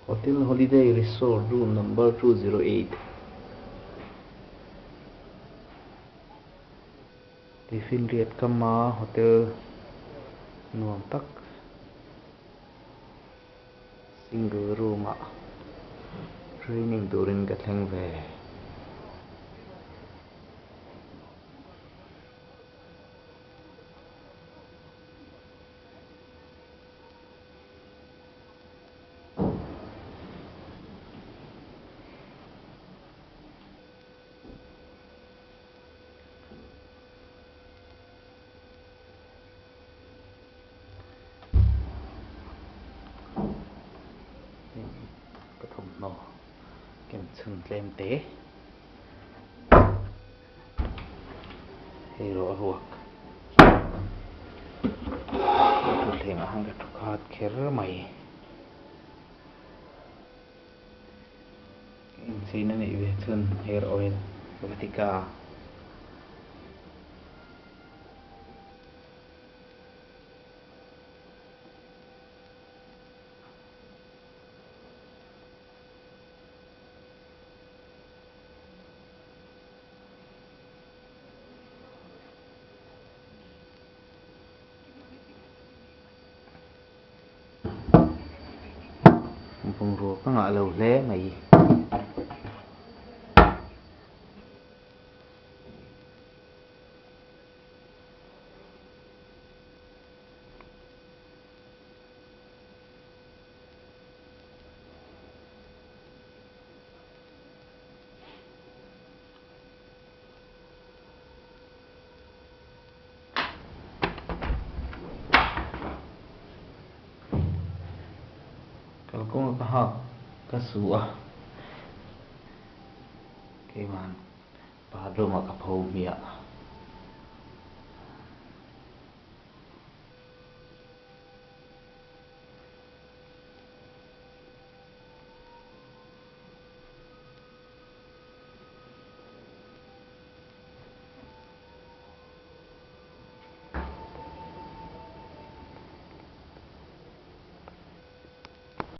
Hotel Holiday Resort room number 208 Tuifinriat kama hotel nuam tak single room ah training turin ka thleng ve. Ka thawmhnaw ken chhun tlem te hei rawh a ruak thutthleng ah khan ka thu khat kher mai. Incheina neih ve chhun hair oil Vatika. Bungrua ka ngah lo hle mai. Kalkawnga ka hak ka su a, keiman bathroom ah ka pho hmiah.